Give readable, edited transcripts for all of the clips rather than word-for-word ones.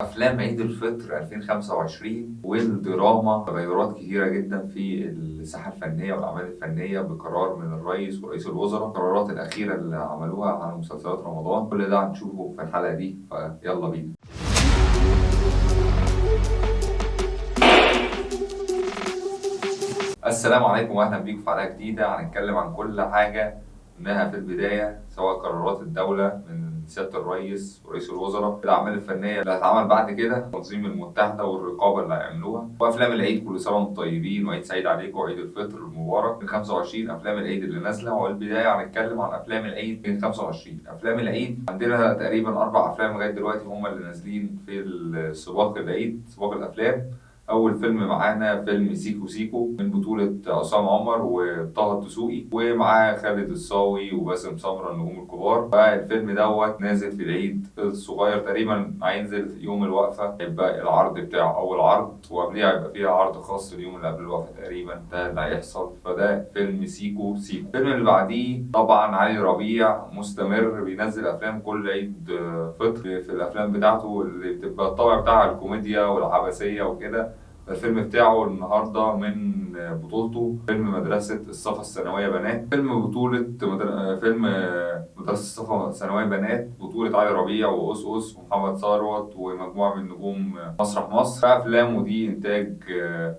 أفلام عيد الفطر 2025 والدراما تغيرات كتيرة جدا في الساحة الفنية والأعمال الفنية بقرار من الرئيس ورئيس الوزراء، القرارات الأخيرة اللي عملوها عن مسلسلات رمضان، كل ده هنشوفه في الحلقة دي، فيلا بينا. السلام عليكم وأهلا بيكم في حلقة جديدة. هنتكلم عن كل حاجة قلناها في البداية، سواء قرارات الدولة من سيادة الرئيس ورئيس الوزراء، الأعمال الفنية اللي هتتعمل بعد كده، تنظيم المتحدة والرقابة اللي هيعملوها، وأفلام العيد. كل سنة وأنتم طيبين وعيد سعيد عليكم وعيد الفطر المبارك. من 25 أفلام العيد اللي نازلة، والبداية هنتكلم عن أفلام العيد من 25. أفلام العيد عندنا تقريبا 4 أفلام لغاية دلوقتي هم اللي نازلين في سباق العيد، سباق الأفلام. أول فيلم معانا فيلم سيكو سيكو من بطولة عصام عمر وطه الدسوقي، ومعاه خالد الصاوي وباسم سمرة النجوم الكبار. فالفيلم دوت نازل في العيد الصغير، تقريبا هينزل يوم الوقفة، هيبقى العرض بتاعه أول عرض، وقبليه هيبقى فيها عرض خاص اليوم اللي قبل الوقفة تقريبا، ده اللي هيحصل. فده فيلم سيكو سيكو. الفيلم اللي بعديه طبعا علي ربيع مستمر بينزل أفلام كل عيد فطر، في الأفلام بتاعته اللي بتبقى الطابع بتاعها الكوميديا والعبثية وكده. الفيلم بتاعه النهارده من بطولته فيلم مدرسة الصفا الثانوية بنات، فيلم بطولة فيلم مدرسة الصفا الثانوية بنات بطولة علي ربيع وأس ومحمد ثروت ومجموعة من نجوم مسرح مصر. أفلامه دي إنتاج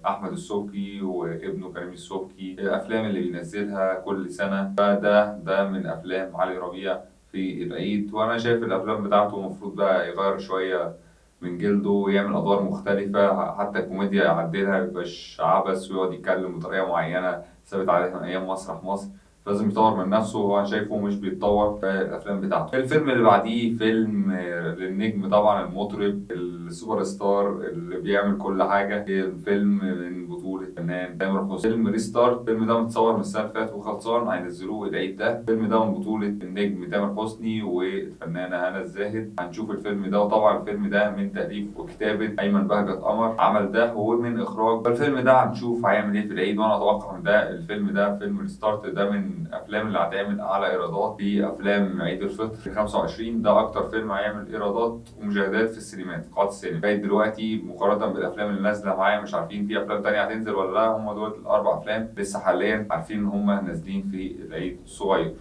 أحمد السبكي وابنه كريم السبكي، الأفلام اللي بينزلها كل سنة. فده ده من أفلام علي ربيع في العيد، وأنا شايف الأفلام بتاعته المفروض بقى يغير شوية من جلده ويعمل ادوار مختلفة، حتى الكوميديا يعدلها، ميبقاش عبث ويقعد يتكلم بطريقة معينة ثابت عليها من ايام مسرح مصر. لازم يطور من نفسه، وهو شايفه مش بيتطور في الافلام بتاعته. الفيلم اللي بعديه فيلم للنجم طبعا المطرب السوبر ستار اللي بيعمل كل حاجة، الفيلم من بطوله فنان تامر حسني، فيلم ريستارت. الفيلم ده متصور من السنة اللي فاتت وخلصان، هينزلوه العيد ده. الفيلم ده من بطوله النجم تامر حسني والفنانه هنا الزاهد. هنشوف الفيلم ده، وطبعا الفيلم ده من تاليف وكتابه ايمن بهجت قمر، عمل ده ومن اخراج. فالفيلم ده هنشوف هيعمل ايه في العيد، وانا اتوقع ان ده الفيلم ده فيلم ريستارت ده من الافلام اللي هتعمل اعلى ايرادات في افلام عيد الفطر في 25. ده اكتر فيلم هيعمل ايرادات ومشاهدات في السينمات، في قاعات السينما لغاية دلوقتي، مقارنة بالافلام اللي نازله معايا. مش عارفين في افلام تانية هتنزل ولا لا، هم دول الاربع افلام لسه حاليا عارفين ان هم نازلين في العيد الصغير،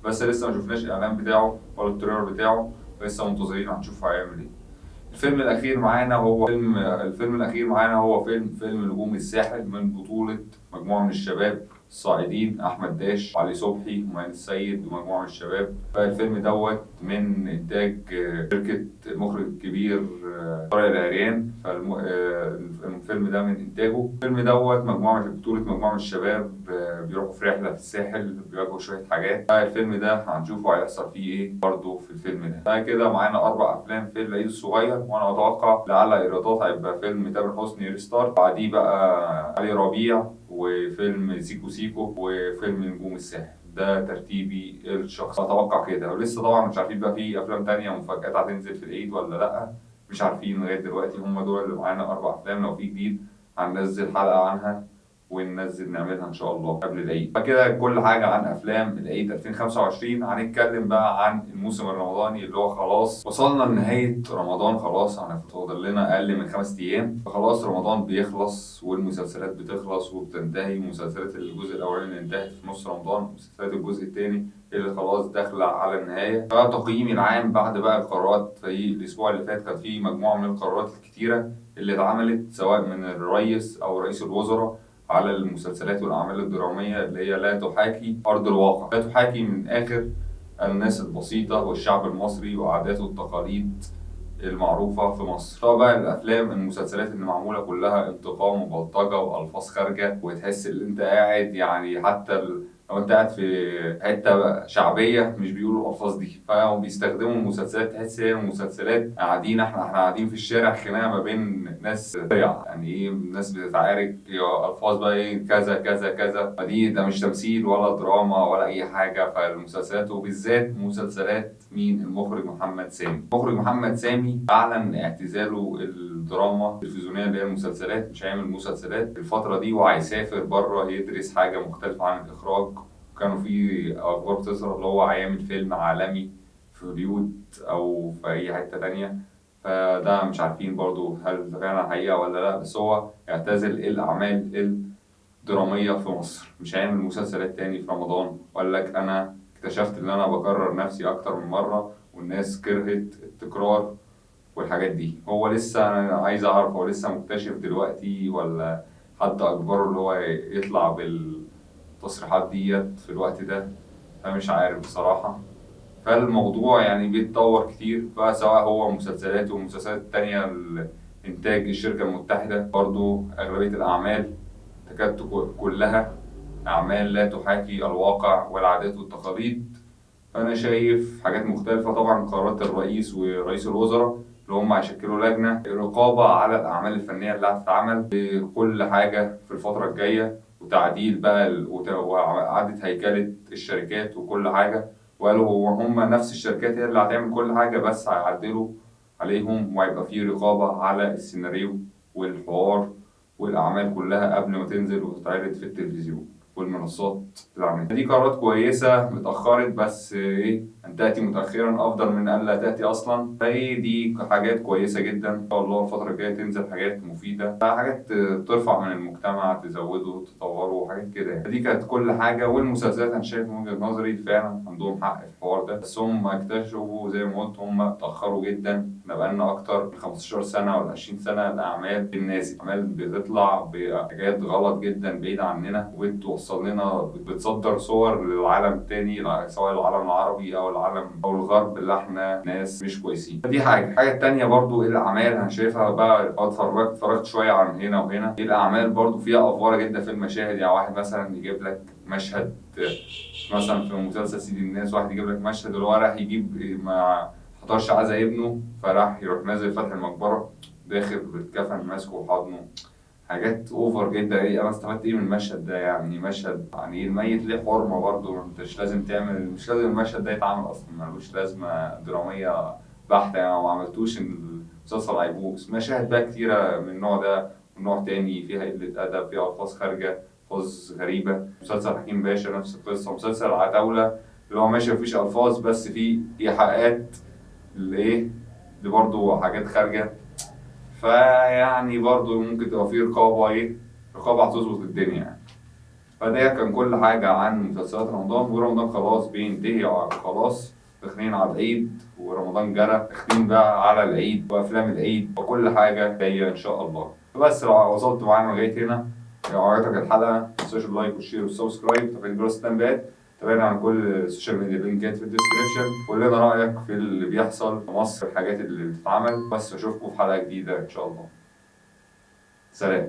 بس لسه ما شفناش الاعلان بتاعه ولا ال trailer بتاعه، لسه منتظرين هنشوف هيعمل ايه. الفيلم الاخير معانا هو فيلم الفيلم الاخير معانا هو فيلم نجوم الساحل من بطوله مجموعة من الشباب الصاعدين، احمد داش وعلي صبحي ومعين السيد ومجموعة من الشباب. فالفيلم دوت من انتاج شركة المخرج الكبير طارق العريان، فالفيلم ده من انتاجه. الفيلم دوت مجموعة من بطوله مجموعة من الشباب بيروحوا في رحله في الساحل، بيواجهوا شوية حاجات. فالفيلم ده هنشوفه هيحصل فيه ايه برضه في الفيلم ده. فكده معانا 4 افلام في العيد الصغير، وانا اتوقع لعل ايرادات هيبقى فيلم تامر حسني ريستارت، بعديه بقى علي ربيع وفيلم سيكو سيكو وفيلم نجوم الساحل. ده ترتيبي الشخصي، اتوقع كده. ولسه طبعا مش عارفين بقى في افلام تانية ومفاجآت هتنزل في العيد ولا لا، مش عارفين لغاية دلوقتي. هم دول اللي معانا 4 افلام، لو في جديد هننزل حلقة عنها وننزل نعملها ان شاء الله قبل العيد. فكده كل حاجة عن افلام العيد 2025. هنتكلم بقى عن الموسم الرمضاني اللي هو خلاص وصلنا لنهاية رمضان، خلاص هنفضل لنا اقل من 5 ايام، فخلاص رمضان بيخلص والمسلسلات بتخلص وبتنتهي. مسلسلات الجزء الاولاني اللي انتهت في نص رمضان، مسلسلات الجزء الثاني اللي خلاص داخله على النهاية. فتقييمي العام بعد بقى القرارات في الاسبوع اللي فات، كان في مجموعة من القرارات الكتيرة اللي اتعملت سواء من الرئيس او رئيس الوزراء على المسلسلات والأعمال الدرامية اللي هي لا تحاكي أرض الواقع، لا تحاكي من آخر الناس البسيطة والشعب المصري وعاداته والتقاليد المعروفة في مصر. سواء بقى الأفلام المسلسلات اللي معمولة كلها انتقام وبلطجة وألفاظ خارجة، وتحس إن أنت قاعد يعني حتى لو أنت قاعد في حتة شعبية مش بيقولوا الألفاظ دي، فهم بيستخدموا المسلسلات، تحس هي المسلسلات قاعدين احنا قاعدين في الشارع، خناقة ما بين ناس يعني ايه، ناس بتتعارك، ألفاظ بقى ايه كذا كذا كذا، فدي ده مش تمثيل ولا دراما ولا أي حاجة. فالمسلسلات وبالذات مسلسلات مين؟ المخرج محمد سامي. المخرج محمد سامي أعلن اعتزاله الدراما التلفزيونية اللي هي المسلسلات، مش هيعمل مسلسلات الفترة دي، وهيسافر بره يدرس حاجة مختلفة عن الإخراج. كانوا في أخبار بتظهر اللي هو هيعمل فيلم عالمي في هوليود أو في أي حتة تانية، فده مش عارفين برضو هل فعلا حقيقة ولا لا، بس هو اعتزل الأعمال الدرامية في مصر، مش هيعمل مسلسلات تاني في رمضان. وقال لك أنا اكتشفت إن أنا بكرر نفسي أكتر من مرة والناس كرهت التكرار والحاجات دي. هو لسه، أنا عايز أعرف هو لسه مكتشف دلوقتي ولا حد أجبره اللي هو يطلع بالتصريحات ديت في الوقت ده، فمش عارف بصراحة. فالموضوع يعني بيتطور كتير، فسواء هو مسلسلات ومسلسلات تانية لإنتاج الشركة المتحدة، برضو أغلبية الأعمال تكاد تكون كلها أعمال لا تحاكي الواقع والعادات والتقاليد. فأنا شايف حاجات مختلفة. طبعا قرارات الرئيس ورئيس الوزراء اللي هم هيشكلوا لجنة رقابة على الأعمال الفنية اللي هتتعمل بكل حاجة في الفترة الجاية، وتعديل بقى وإعادة هيكلة الشركات وكل حاجة. وقالوا هو هم نفس الشركات هي اللي هتعمل كل حاجة، بس هيعدلوا عليهم وهيبقى فيه رقابة على السيناريو والحوار والأعمال كلها قبل ما تنزل وتتعرض في التلفزيون والمنصات العامة. دي قرارات كويسة متأخرت، بس إيه، أن تأتي متأخرا أفضل من أن لا تأتي أصلا. فإيه دي حاجات كويسة جدا، إن شاء الله الفترة الجاية تنزل حاجات مفيدة، حاجات ترفع من المجتمع، تزوده، تطوره، حاجات كده يعني. دي كانت كل حاجة. والمسلسلات أنا شايف من وجهة نظري فعلا عندهم حق في الحوار ده، بس هم اكتشفوا زي ما قلت هم اتأخروا جدا. احنا بقالنا أكتر من 15 سنة ولا 20 سنة الأعمال بالنازل، أعمال بتطلع بحاجات غلط جدا بعيدة عننا، وبتوصل لنا، بتصدر صور للعالم تاني، سواء العالم العربي أو العالم أو الغرب، اللي احنا ناس مش كويسين. فدي حاجة. الحاجة التانية برضو الأعمال أنا شايفها بقى، اتفرجت شوية عن هنا وهنا. الأعمال برضو فيها أفوارة جدا في المشاهد، يعني واحد مثلا يجيب لك مشهد مثلا في مسلسل سيد الناس، واحد يجيب لك مشهد اللي هو راح يجيب ما حضرش عزا ابنه، فراح يروح نازل فتح المقبرة داخل بالكفن ماسكه وحاضنه، حاجات over جدا. ايه انا استفدت ايه من المشهد ده؟ يعني مشهد يعني الميت ليه حرمه برضه، انت مش لازم تعمل، مش لازم المشهد ده يتعمل اصلا، ملوش لازمه درامية بحته يعني، ما عملتوش المسلسل هيبوظ. مشاهد بقى كتيرة من النوع ده ونوع تاني فيها قلة ادب، فيها الفاظ خارجه، الفاظ غريبة. مسلسل حكيم باشا نفس القصة، مسلسل عتاوله اللي هو ماشي مفيش الفاظ بس فيه ايحاءات اللي ايه دي برضه حاجات خارجه. فيعني برضو ممكن تبقى فيه رقابة، ايه رقابة هتظبط الدنيا يعني. فده كان كل حاجة عن مسلسلات رمضان. ورمضان خلاص بينتهي، خلاص داخلين على العيد، ورمضان جرى، داخلين بقى على العيد وأفلام العيد وكل حاجة جاية إن شاء الله. فبس لو وصلت معانا لغاية هنا، لو عجبتك الحلقة متنساش ال like وال share وال subscribe وتفعيل جرس التنبيهات، تابعنا على كل ال social media، لينكات في ال description. قول لنا رأيك في اللي بيحصل في مصر، الحاجات اللي بتتعمل. بس اشوفكم في حلقة جديدة ان شاء الله. سلام.